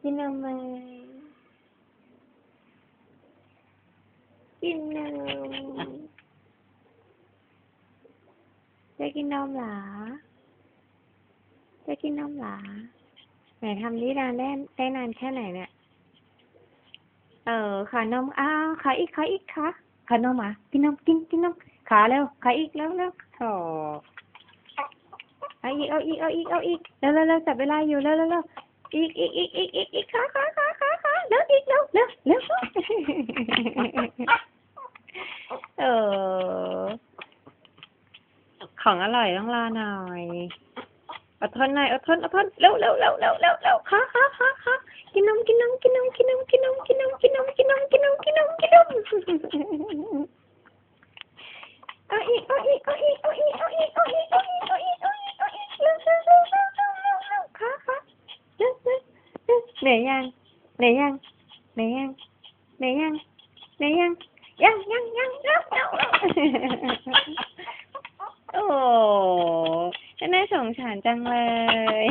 ກິນນົມໄໝ? ກິນນົມ. ຢາກກິນນົມຫຼາ? ຢາກກິນນົມຫຼາ? ໄໝທຳນີ້ນານ ໄດ້ ໄດ້ນານແຄ່ໄໝເນຍ? ເອີ ຂໍນົມ. ອ້າວ ຂໍອີກ ຂໍອີກ ຂໍ ຂໍນົມຫວາ? ກິນນົມ ກິນ ກິນນົມ. ຂໍເລັວ ຂໍອີກ ເລັວ ເລັວ. ໂທ້ ເອົາອີກ ເອົາອີກ ເອົາອີກ ເອົາອີກ. ເລັວ ເລັວ ເລັວ ຈັບເວລາຢູ່. ເລັວ ເລັວ ເລັວ. ອີກ ອີກ ອີກ ອີກ ອີກ ອີກ. ຂໍ ຂໍ ຂໍ ຂໍ ຂໍ. ເລັວ ອີກ ເລັວ ເລັວ ເລັວ. ເອີ ຂອງອະຮ່ອຍຕ້ອງລໍໜ້ອຍ. ອົດທົນໜ້ອຍ ອົດທົນ ອົດທົນ. ເລັວ ເລັວ ເລັວ ເລັວ ເລັວ ເລັວ. ຂໍ ຂໍ ຂໍ ຂໍ. ກິນນົມ ກິນນົມ ກິນນົມ ກິນນົມ. ເອົາອີກ ເອົາອີກ ເອົາອີກ ເອົາອີກ. ເລັວ ເລັວ ເລັວ ເລັວ. ຂໍ ຂໍ. ເລັວ ເລັວ ເລັວ. ເໜືອຍັງ? ເໜືອຍັງ? ເໜືອຍັງ? ເໜືອຍັງ? ເໜືອຍັງ? ຍັງ ຍັງ ຍັງ. ໂອ້ ໜ້າສົງສານຈັງເລີຍ.